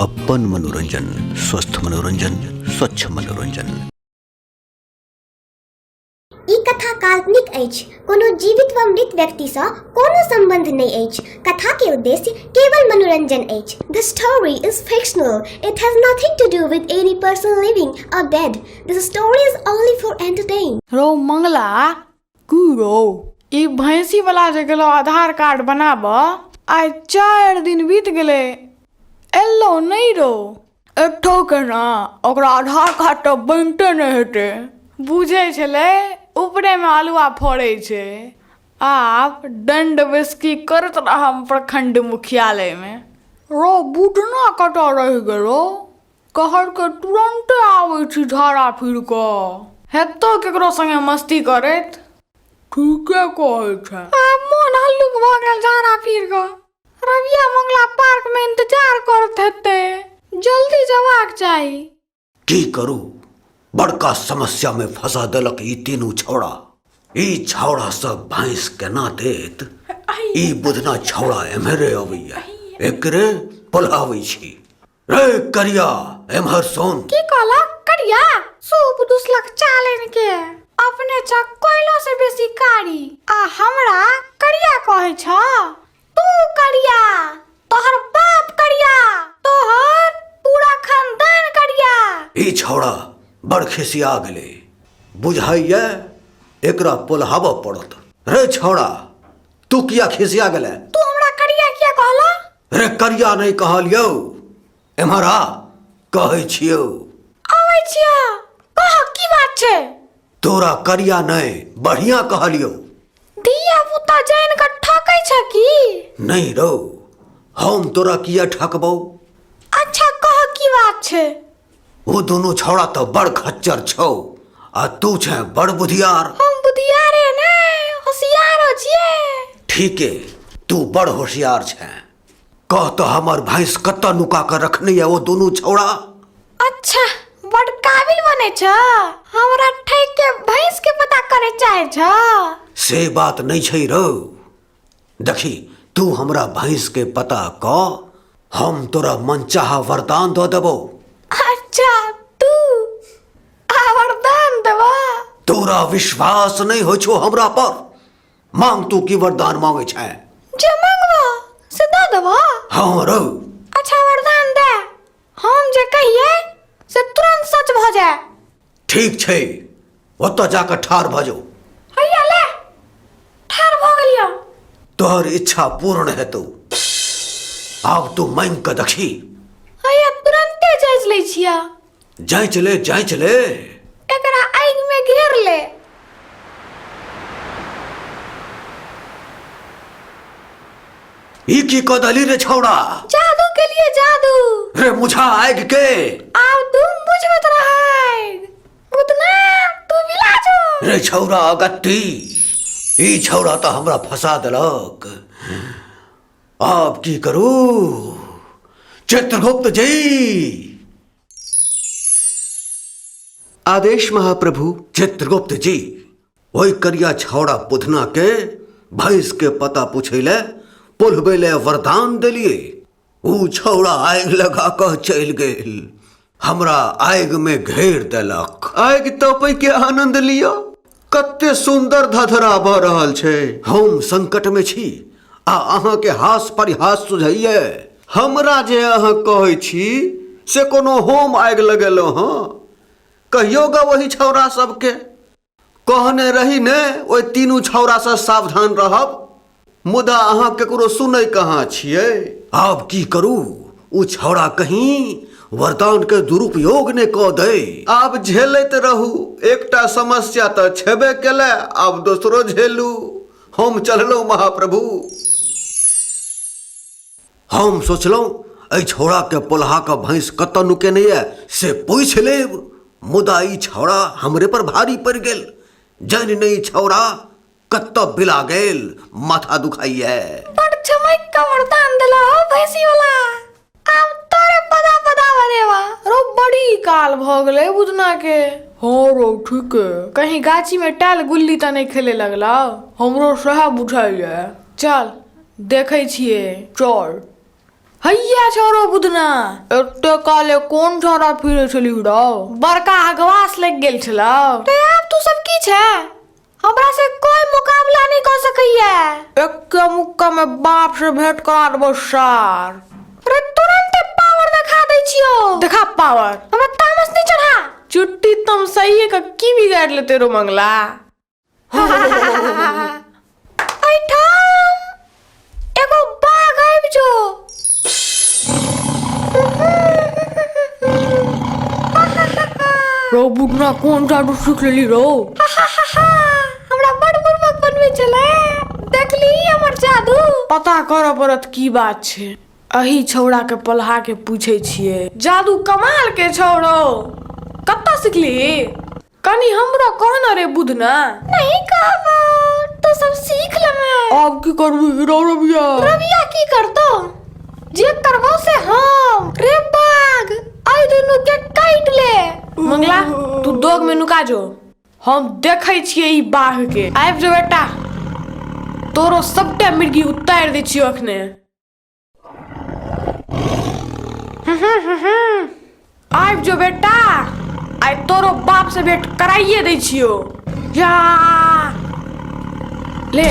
अपन मनोरंजन, स्वस्थ मनोरंजन, स्वच्छ मनोरंजन। ई कथा काल्पनिक अछि। कोनो जीवित वा मृत व्यक्तिसँ कोनो सम्बन्ध नहि अछि। कथा के उद्देश्य केवल मनोरंजन अछि। The story is fictional. It has nothing to do with any person living or dead. This story is only for entertain. रौ मंगला, की रौ, ई भैंसी वाला जे गेलौ आधार कार्ड बनाबऽ, आइ 4 दिन बीत गेलै, एलौ नहि रौ। एकठो के ने ओकरा आधार कार्ड तऽ बनिते नहि हेतै। बुझै छलै ऊपरेमे अल्हुआ फड़ै छै। आब दण्ड बैसकी करैत रहब प्रखण्ड मुख्यालयमे। रौ बुधना कतऽ रहि गेलौ? कहलकै तुरन्ते आबै छी झाड़ा फिर कऽ। हेतौ केकरो संगे मस्ती करैत। ठीके कहै छै। आब मोन हल्लुक भऽ गेल झाड़ा फिर कऽ। रविया मंगला पार्क मे इंतजार करत हेतै। जल्दी जबाक चाही। की करू, बड़का समस्या में फंसा देलक ई तीनू छौड़ा। ई छौड़ा सब भैंस केना देत? ई बुधना छौड़ा एम्हरे अबैया, एकरे पोल्हाबै छी। रे करिया, एम्हर सुन। की कहलक करिया? सूप दुसलक चालनि के। अपने छ कोयलो से बेसी कारी आ हमरा करिया कहै छ। तू करिया, तोहर बाप करिया, तोहर पूरा खानदान करिया। ई छौड़ा बड़ खिसिया गेलै, बुझाइया एकरा पोल्हाबऽ पड़त। रे छौड़ा, तू किया खिसिया गेलै? तू हमरा करिया किया कहला? रे करिया नहि कहलियौ, एम्हर आ कहै छियौ। आबै छियौ, कह की बात छै? तोरा करिया नहि, बढ़िया कहलियौ। धिया पुता जानि कऽ ठकै छ की? नहि रौ, हम तोरा किया ठकबौ? अच्छा कह, की बात छै? ओ दुनू छौड़ा तऽ बड़ खच्चर छौ आ तू छे बड़ बुधियार। हम बुधियारे ने होशियारो छियै। ठीके, तू बड़ होशियार छे। कह तऽ, हमर भैंस कतऽ नुका कऽ रखने यऽ ओ दुनू छौड़ा? अच्छा, बड़ काबिल बनै छ, हमरा ठकि के भैंस के पता करे चाहे छ। से बात नहि छै रौ। देखी, तू हमरा भैंस के पता कह, हम तोरा मनचाहा वरदान दऽ देबौ। अच्छा, तू आ वरदान देबा? तोरा विश्वास नहि होइ छौ हमरा पर? मांग, तू की वरदान मांगे छै? जे मांगबा से दऽ देबा? हाँ रौ। अच्छा, वरदान दे, हम जे कहिए से तुरंत सच भऽ जाए। ठीक छै, ओतऽ जाकऽ ठाढ़ भऽ जाउ। हैया ले, ठाढ़ भऽ गेलियौ। तोहर इच्छा पूर्ण हेतौ, आब तू मांगि कऽ देखी। हैया तुरंते जाँच लै छियै। जाँच ले, जाँच ले। एकरा आगि में घेर ले। ई की कऽ दली रे छौड़ा? जादू के लिए जादू। रे मुझा आगि के। आब तुम बुझबत रहै उतना, तू मिला जो। रे छौड़ा अगत्ती, ई छौड़ा तऽ हमरा फंसा देलक। आब की करू? चित्रगुप्त जी! आदेश महाप्रभु। चित्रगुप्त जी, ओहि करिया छौड़ा बुधना के भैंस के पता पूछै ले पोल्हबै ले वरदान देलियै। ऊ छौड़ा आगि लगा कऽ चलि गेल, हमरा आगि में घेर देलक। आगि तपै के आनंद लिअ, कते सुंदर धधरा भऽ रहल छै। हम संकट में छी आ अहाँ के हास परिहास सुझैये। हमरा जे अहाँ कहै छी से कोनो होम आगि लगेलहुँ हँ? कहियो ग ओहि छौड़ा सबके कहने रही ने, ओहि तीनू छौड़ासँ सावधान रहब, मुदा अहाँ केकरो सुनै कहाँ छियै। आब की करू? ओ छौड़ा कहीं वरदान के दुरुपयोग ने कऽ दै। आब झेलैत रहू, एकटा समस्या तऽ छेबे केलै, आब दोसरो झेलू। हम चललहुँ महाप्रभु। हम सोचलहुँ एहि छौड़ाके पोल्हा कऽ भैंस कतऽ नुकेने यऽ से पूछि लेब, मुदा ई छौड़ा हमरे पर भारी पड़ि गेल। जानि नहि ई छौड़ा कतऽ बिला गेल, माथा दुखाइए। बड़ चमक के वरदान देला हो भैंसी वाला, आब तोरे पदा पदा बनेबा। रो बड़ी काल भऽ गेलै बुधना के। हाँ रो ठीक है, कहीं गाछी में टाल गुल्ली तऽ नहि खेले लगला? हमरो सएह बुझाइए। चल देखै छियै, चल। हैया छौरो बुधना, एते काले कोन छौरा फिरे छली रौ? बड़का हगवास लागि गेल छलौ। रे आब तू सब की छै, हमरा से कोई मुकाबला नहीं कर सकैया। एक्के मुक्का में बाप से भेंट करा देबो सार। अरे तुरंत पावर देखा दै छियो। देखा पावर, हमरा तामस नहीं चढ़ा। चुट्टी तुम सही का की बिगाड़ लेते रो मंगला। एहिठाम एगो बाघ आबि जो। रो बुकना, कोन जादू सीख लेली रो? हमरा बड़ बुड़बक बनबै छलै, देखली हमर जादू? पता करऽ पड़त की बात छै। अही छौड़ा के पलहा के पूछै छियै। जादू कमाल के छौ रौ, कतऽ सिखली? कनी हमरो कह न रे बुधना। नहीं कहबो, तो सब सीख लेमे। आब की करबी रौ रबिया? रबिया की करतो, जे करबो से हम। रे बाघ, आई दुनू के काट ले। मंगला, तू दोग में नुका जो, हम देखै छियै ई बाघ के। आबि जो बेटा, तोरो सबटा मिर्गी उतारि दै छियौ अखने। आबि जो बेटा, आइ तोरो बाप से भेंट कराइए दै छियो। जा ले,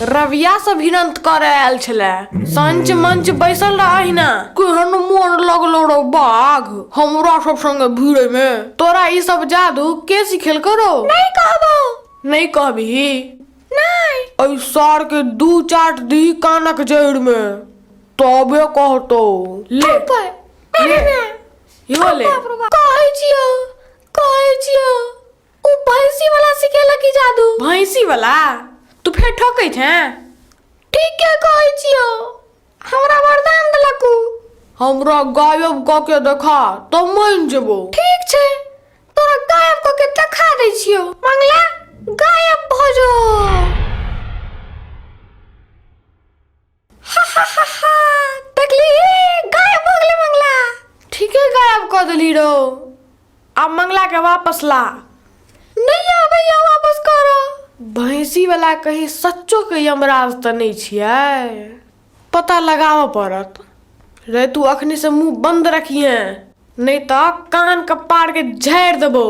रविया से भिनंत करे आयल छले, संच मंच बैसल रह ना। केहन मोन लगलो रो बाघ हमरा सब संगे भिड़े में। तोरा ई सब जादू के सिखेल करो? नहीं कहबो। नहीं कहबी? नहीं। एहि सार के दू चाट दी कानक जड़ि में, तबे कहतो। ले ले, इहो ले। कहै छियो, कहै छियो, उ भैंसी वाला सिखेलक ई जादू। भैंसी वाला? तू फेर ठकै छें? ठीके कहै छियो, हमरा वरदान देलक उ। हमरा गायब कऽ के देखा तऽ मानि जेबो। ठीक छै, तोरा गायब कऽ के देखा दै छियौ। मंगला, गायब भऽ जो। हा हा हा हा, देखली, गायब भऽ गेलै मंगला। ठीके गायब कऽ देली रौ। आब मंगला के वापस ला। नहीं आबैया वापस कर। भैंसी वाला कहीं सच्चो के यमराज तऽ नहि छियै? पता लगाबऽ पड़त। रे तू अखनी से मुंह बंद रखिहे, नहीं तऽ कान कपार के झाड़ि देबो।